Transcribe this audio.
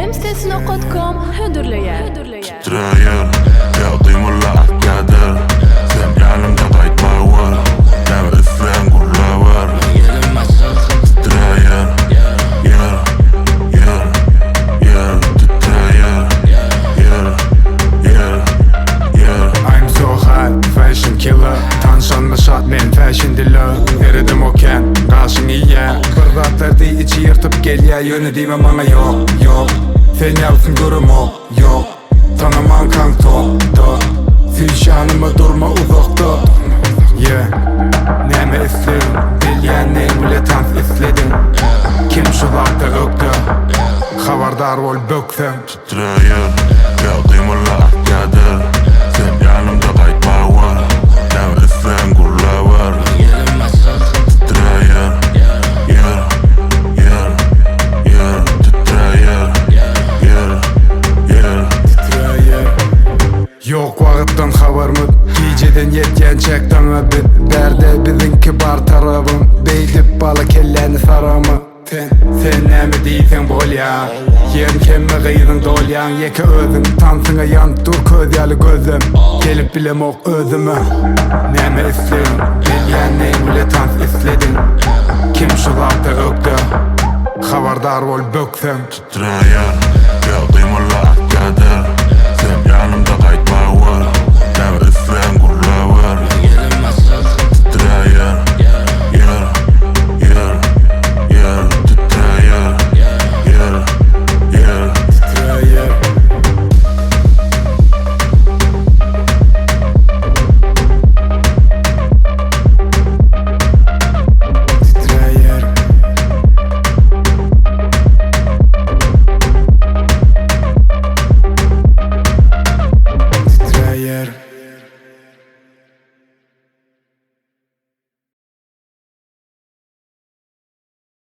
Älem-ses.com hödürleýär. Titreýär, ýagdymylla akýadyr Sen ýanymda gaýtma wer Näme isleýäň gürläber Titreýär, ýer, ýer, ýer Titreýär, ýer, ýer, ýer I'm so hot, fashion killer Tanşanma şat men fashion dealer Eredem o kän, gaşyň iýýä Bir zatlar diý içi ýyrtyp gelýä Ýöne diýme maňa ýok, ýok Sen ýalsyn göremok, ýok Tanaman kaň tokda Süýşanyma durma uzakda Yeah, näme islegiň Bilýän neň bile tans islediň Kim şu zatda ökde Habardar bol bökseň Titreýär, ýagdymylla akýadyr Sen ýanymda gaýtma wer Näme isleýäň gürläber Titreýär, ýer, ýer, ýer Titreýär, ýer, ýer Titreýär Ýok wagtdan habarymyz Gijeden ýetýänçäk daňa biz Bärde biziňki bar tarabym Beýdip bala kelläni sarama Sen, sen näme diýseň bolýa Ýeriň kemme gyzyň dolýaň Ýeke özüň tansyňa ýanyp dur köz ýaly gözlem Gelip bilemok özüme Näme islegiň Bilýän neň bile tans islediň Kim şu zatda ökde Habardar bol bökseň Titreýär, ýagdymylla.